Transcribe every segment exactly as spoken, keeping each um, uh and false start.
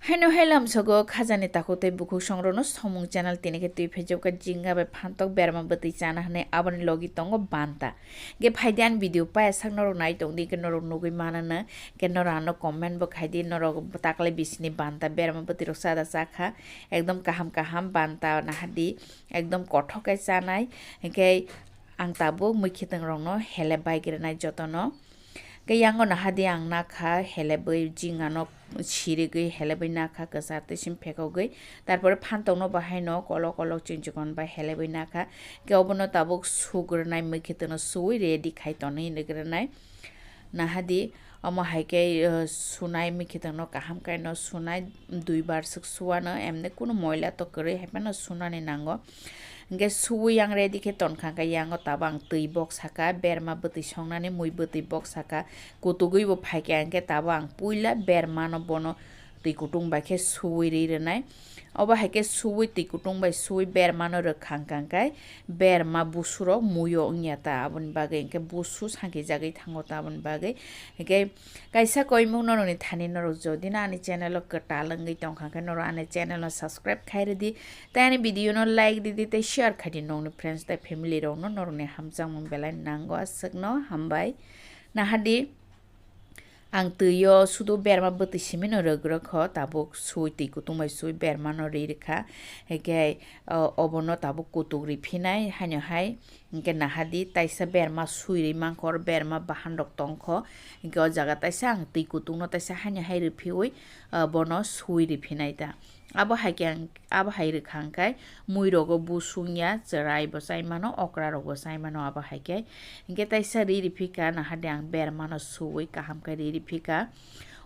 Haino hai lamsogo khajani takhuk tei bukhuk songrokno somung channel tini khe twi phaijak kha jinga bai phantok berma bwtwi chana hwnwi aboni logi tongo banta. Ge phaidi ani video paya sak norok nai tongdi, ge norok nugwi manana, ge norok ano comment bo khaidi, norok taklai bisini banta berma bwtwi rok chada chakha, ekdom kaham kaham banta nahadi, ekdom kothok khe chanai, hwnkhe ang tabuk mwkhitwng rokno hele bai gwnai jotono. Khe yango nahadi ang nakha, helebwi jingano sirigwi helebwi nakha, kwchar twi sim phekogwi. Tarpore phantokno bahaino kolok kolok chini chikon bai helebwi nakha. Khe obono tabuk sugrwnai, mwkhitwngno suwi ready khai tonwi nigrinai. Nahadi omo hai khe, uh, sunai, mwkhitwngno kaham khe no sunai, duibar swk suwano, emni kunu moila to kwrwi hai phano sunani nango. Hingke suwi yang ready khe tonkha, hingke yango tabuk ang twi bok saka, berma bwtwi songnani mui bwtwi bok saka, kutugwi bo phaikha, hingke tabuk ang puila bermano bono twi kutung bai khe suwi ri rwnai. Obo hai khe suwi twi kutung bai suwi bermano rwkha hingka hingke berma busurok muiyo wngya ta, aboni bagwi hingke busu sankijagwi thango ta, aboni bagwi hingke kaisa koimung norokni thani norok jodi no ani channel o kwtal wngwi tongkha hingke norok ani channel no subscribe khai rwdi. Tei ani video no like ridi tei share khaidi nokni friends tei family rokno, norokni hamjakmung belai nango aswkno hambai. Nahadi ang twi o sudu berma bwtwi simi no rwk rwkho, tabuk sui twi kutung bai sui berma no ri rwkha, hwnkhe, o, obono tabuk kutuk ri phinai haino hai, hwnkhe nahadi taisa berma sui ri mankha, oro berma bahan rok tongkho, hwnkhe o jaga taisa ang twi kutung no taisa haino hai ri phiui, o, bono sui ri phinai ta. Abo hai khe ang, abo hai rwkha hwnkhe mui rogo busu wngya, chwrai bo chai mano, okra rok bo chai mano, abo hai khe. Hwnkhe taisa ri ri phika, nahadi ang berma no suwi kaham khe ri ri phika.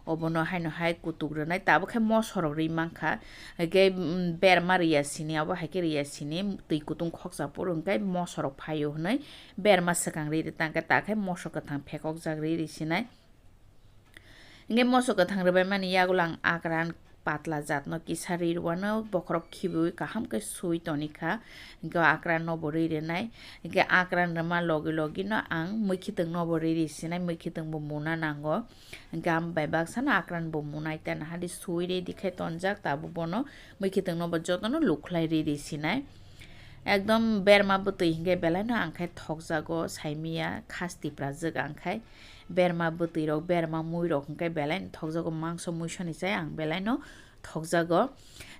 Obono haino hai kutuk rwnai, tabuk khe moso rok ri mankha. Hwnkhe, mm, berma riya sini, abo hai khe riya sini, twi kutung khoksa phuru hwnkhe moso rok phaio hwnwi berma swkang ri ri tangkhe, ta khe moso kwthang phekokjak ri ri sinai. Hingke moso kwthang rwbaimani yagulo ang akran patla jatno kisa ri rwano, bokhorok khibiui kaham khe sui tonikha. Hingke o akran no bo ri rwnai. Hingke akran rwma logi logi no ang mwkhitwng no bo ri ri sinai, mwkhitwng bo muna nango. Hingke ang bai baksa no akran bo munai ta, nahadi sui ready khe tonjak, tabuk bono mwkhitwng no bo jotono lukhlai ri ri sinai. Ekdom berma bwtwi hingke belai no ang khai thokjago, saimiya khas tiprajwk ang khai. Berma bwtwi rok, berma mui rok hingke belai no thokjago, mangso muisoni chai ang belai no thokjago.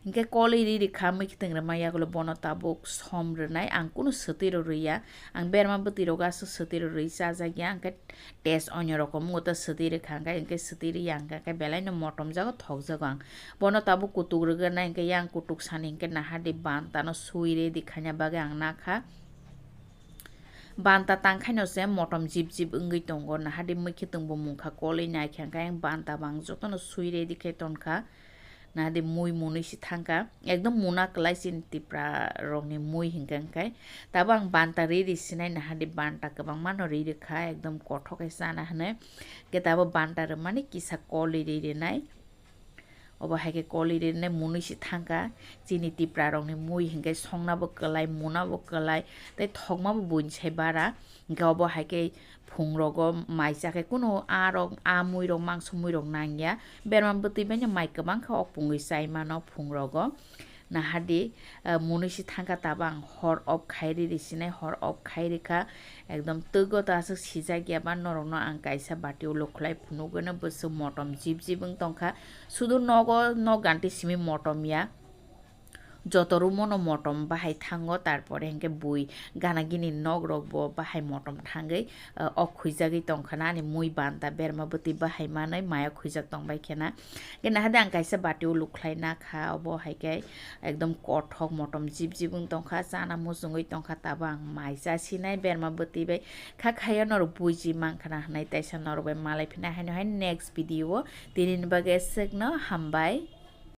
Hingke kolwi ri rikha, mwkhitwng rwma yagulo bono tabuk som rwnai, ang kunu swtwi rw rwya, ang berma bwtwi rogo aswk swtwi rw rwi chajakya, hingke test onyo rokom wngwi ta swtwi rwkha, hingke, hingke swtwi rwya, hingke, hingke belai no motom jago, thokjago ang. Bono tabuk kutuk rwgwrnai, hingke yang kutuk sani hingke nahadi banta no sui ready khaina bagwi ang nakha. Banta tangkhaino se motom jip jip wngwi tongo, nahadi mwkhitwng bo mungkha kolwi naikha, hingke ayang banta bo ang jotono sui ready khe tonkha. Nahadi mui munui se thangkha, ekdom muna kwlai chini tipra rokni mui hingka hingkai. Tabo ang banta ri ri sinai, nahadi banta kwbangma no ri rikha, ekdom kothok khe chana hinwi. Hingke tabo banta rwmani kisa kolwi ri rinai. Obo hai khe kolwi rinai munui se thangkha. Chini tipra rokni mui hingke songna bo kwlai, muna bo kwlai, tei thokma bo buini sai bara. Hingke obo hai khe phung rogo mai cha khe kunu a rok, a mui rok, mangso mui rok nang ya. Berma bwtwi bai no mai kwbang khe o pungwi chai mano phung rogo. Nahadi, ah, munui se thangkha tabo ang hor off khai ri ri sinai, hor off khai rikha. Ekdom twgo ta aswk sijak ya ba norok no ang kaisa bati o lukhlai phunuk gano bwswk motom jip jip wng tongkha. Sudu nogo, nok ganti simi motom ya. Joto room o no motom bahai thango, tarpore hingke bui gana gini nok rok bo bahai motom thangwi, ah, off khuijagwi tongkha na ani mui banta berma bwtwi bahai manwi maya khuijak tongbai khe na. Hingke nahadi ang kaisa bati o lukhlai nakha, obo hai khe ekdom kothok motom jip jip wng tongkha, chana muchungwi tongkha, tabo ang mai cha sinai berma bwtwi bai kha khaya norok buji mankha na hinwi, teisa norok bai malai phina haino hai next video o, tini ni bagwi aswk no hambai.